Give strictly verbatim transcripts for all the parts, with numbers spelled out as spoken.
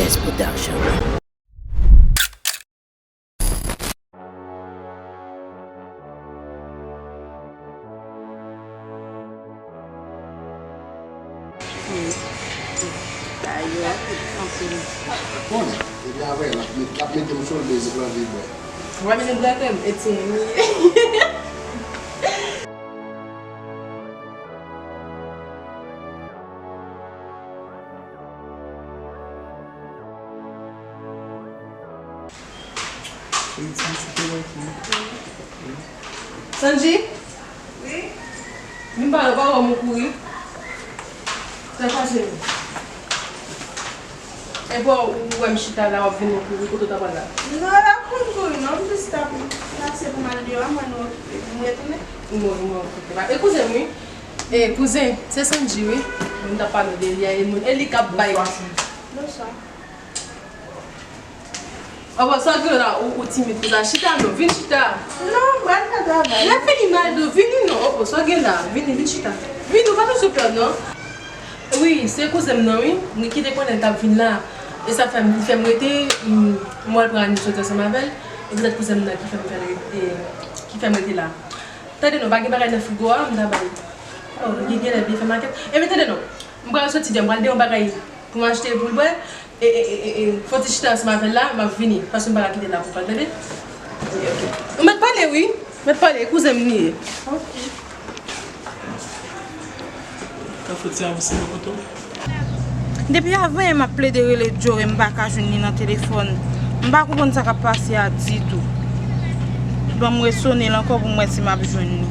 Production. Bon, epi apre, l ap met, l ap mete m sou l, bezwen l anvi bwè. Ou pa mete m gate m, e ti moun li ye. Sanji? Wi? Vin pale, ou pa wè m kouri? Sa fache m. Epi w wè m chita la, w ap vin kouri, kote w ta pral la? Non, la konn kouri, non, m jis t ap pase pou m al deyò a, m wè nou okipe, m retounen. Mwen, mwen okipe. E kouzen m, wi. E kouzen, se Sanji, wi. Mwen t ap pale de li a, e moun, e li k ap bay. Bonswa. Opo, sa w gen la, ou, ou timid konsa? Chita non, vin chita. Non, m pral fè travay. Lè fini mal do, vini non. Opo, sa w gen la, vini, vin chita. Vini, ou pa bezwen pè non. Wi, se kouzen m nan, wi. Li kite konnen l t ap vin la. E sa fè m, li fè m rete, m, m al pran Annie soti ansanm avè l. E petèt kouzen m nan ki fè m fè l rete, ki fè m rete la. Tande non, pa gen bagay nan frigo a, m ta bay. Oh, li genlè byen fè makèt. Ebyen, tande non, m pral soti deyò, m pral deyò yon bagay pou m achte pou l bwè. E, e, e, e, e, fò ti chita ansanm avè l la, m ap vini. Paske m pa ka kite l la pou kòl, tande? Ok, ok. Ou mèt pale, wi. Mèt pale, kouzen m li ye. Ok. Ka fè ti avanse nan kote w. Depi avan yè m ap plede rele Joe e m pa ka jwenn li nan telefòn. M pa konprann sa k ap pase a ditou. Ban m resone l ankò pou m wè si m ap jwenn li.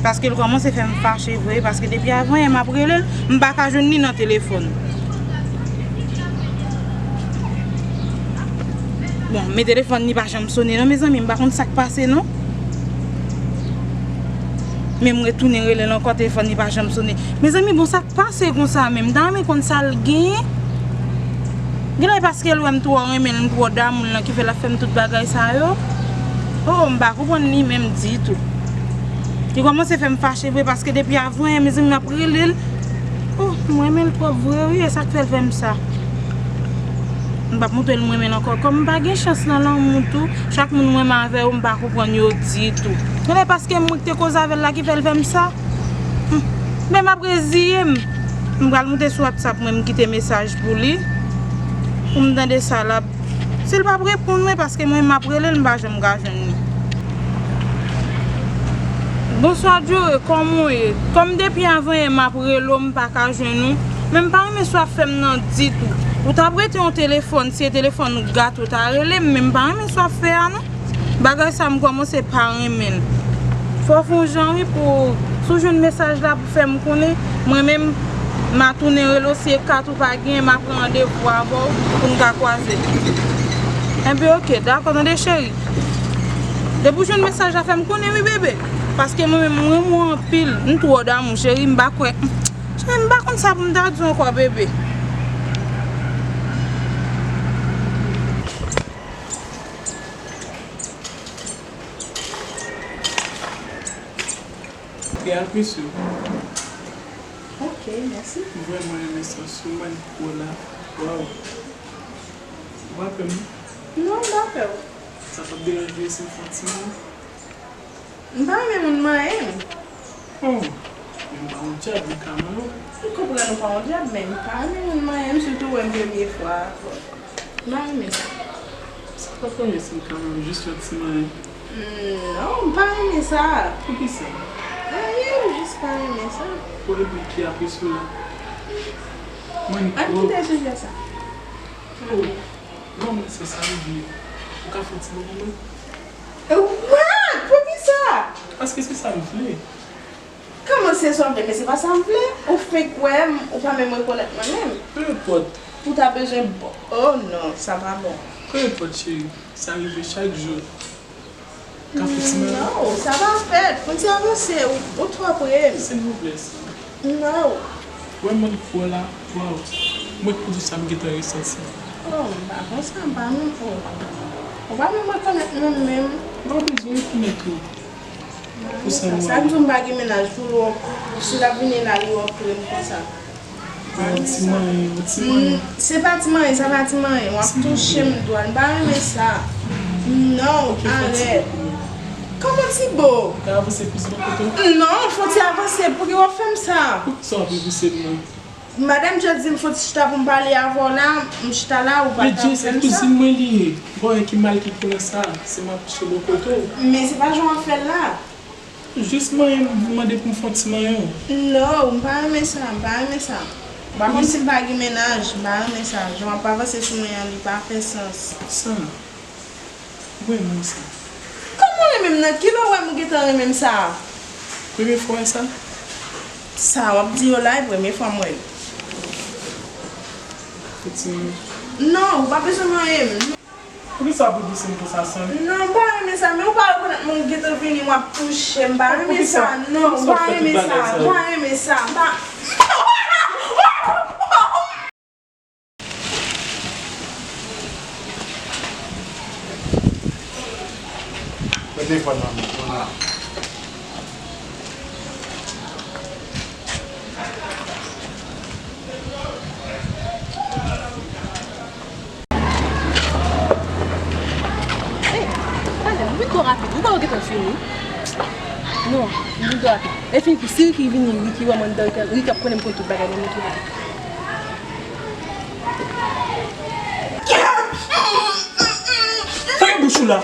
Paske l kòmanse fè m fache vre, paske depi avan yè m ap rele l, m pa ka jwenn li nan telefòn. Bon, men telefòn li pa janm sone non, mezanmi, m pa konn sa k pase non. Men m retounen rele l ankò, telefòn li pa janm sone. Mezanmi, bon, sa k pase konsa menm? M ta renmen konn sa l genyen. Genlè paske l wè m twò renmen l, m twò damou l lan ki fè l ap fè m tout bagay sa yo. Oh, m pa konprann li menm ditou. Li kòmanse fè m fache vre paske depi avan yè, mezanmi, m ap rele l. Oh, m renmen l twòp vre wi, e sa k fè l fè m sa. M p ap montre l m renmen l ankò. Kòm m pa gen chans nan lanmou tou, chak moun m renmen avè yo, m pa konprann yo ditou. Genlè paske mwen k te koze avè l la ki fè l fè m sa. Hmm. Men m ap reziye m. M pral moute sou WhatsApp mwen, m kite mesaj pou li. Pou m tande sa l ap, si l p ap reponn mwen, paske mwen m ap rele l, m pa janm ka jwenn li. Bonswa Joe, kòman w ye? Kòm depi avan yè m ap rele w, m pa ka jwenn ou. Men m pa renmen sa w ap fè m nan ditou. Ou t ap rete yon telefòn, si e telefòn ou gate w ta rele m, men m pa renmen sa w ap fè a non. Bagay sa m kòmanse pa renmen l. Fò w fè yon jan wi pou, si w jwenn mesaj la pou fè m konnen, mwen menm m a tounen rele w, si e kat ou pa genyen, m a pran randevou avè w pou n ka kwaze. Enben oke, dakò, tande cheri. Depi w jwenn mesaj la, fè m konnen wi, bebe. Paske mwen menm, mwen renmen w anpil. M twò damou, cheri, m pa kwè. Cheri, m pa konn sa pou m ta di w ankò, bebe. Trè apresye w. Ok, mèsi. M vrèman renmen sans ou, manikyo w la. Waw. Ou pa pè m non? Non, m pa pè w. Sa p ap deranje w si m fè yon ti manyen? M pa renmen moun manyen m. Oh, men m pa yon dyab, m ka manyen w. M konprann ou pa yon dyab, men m pa renmen moun manyen m, sitou w wè m premye fwa avè w. M pa renmen sa. Sa pa premye si m ka manyen w, jis yon ti manyen. Hmm, non, m pa renmen sa. Poukisa? Anyen, m jis pa renmen sa. Bon, epi ki apresye w la? Mwen, ann kite sijè sa. Oh, non, men se sa m vle. Ou ka fè yon ti mo pou mwen? What? Poukisa? Paske se sa m vle. Kòman se sa w vle? Men se pa sa m vle. Ou fenk wè m, ou pa menm rekonèt mwen menm. Peu importe. Ou ta bezwen bo-, oh non, sa pa bon. Peu importe, cheri. Sa rive chak jou. Ka fè ti manyen. Non, sa pa fèt. Fon ti avanse, ou, ou twò pre m. Silvouplè, sa. Non. Wè, mwen kwè la, waw. Mwen k pou di sa m gentan resanti. Oh, m pa konsa, m pa menm, oh. Ou pa menm rekonèt mwen menm. Ou pa bezwen rekonèt ou. Pou sa, sa k di w m pa gen mennaj, pou l wè w, si l ap vini la, li wè w pre m konsa. Yon ti manyen, yon ti manyen. Se pa ti manyen, sa pa ti manyen. W ap touche m dwèt. M pa renmen sa. Non, arèt. Kòman ti bo? Ou ka avanse plis bò kote w? Non, fò ti avanse. Poukisa w ap fè m sa? Poukisa w ap repouse m nan? Madan Jess di m fò ti chita pou m pale avè w la. M chita la, ou pa ka fè m sa. Men Jess, se kouzin mwen li ye. Bon, e ki mal ki gen nan sa? Se m ap pouse bò kote w. Men se pa jan w ap fè l la. Jis manyen m, mande pou m fè yon ti manyen w. Non, m pa renmen sa, m pa renmen sa. M pa konn si l pa gen mennaj, m pa renmen sa. Jan w ap avanse sou mwen an, li pa fè sans. Sa? Ou renmen sa? Kòman w renmen m nan? Kilè w wè m ou gentan renmen m sa? Premye fwa w wè sa? Sa w ap di yo la, e premye fwa m wè l. Fè ti manyen. Non, ou pa bezwen manyen m. Poukisa w ap repouse m konsa, Samy? Non, m pa renmen sa, men ou pa rekonèt mwen gentan vini, w ap touche m, m pa renmen sa, non, m pa renmen sa, m pa renmen sa, m pa. Mete fòn nan men, fòn nan. Ey, talè, m vin twò rapid. Ou pa wè w gentan fini? Non, m vin twò rapid. Lè fini pou si Ricky vini, Ricky wè m anndan, Ricky ap konnen m konn tout bagay, men m vin twò rapid. Fèmen bouch ou la.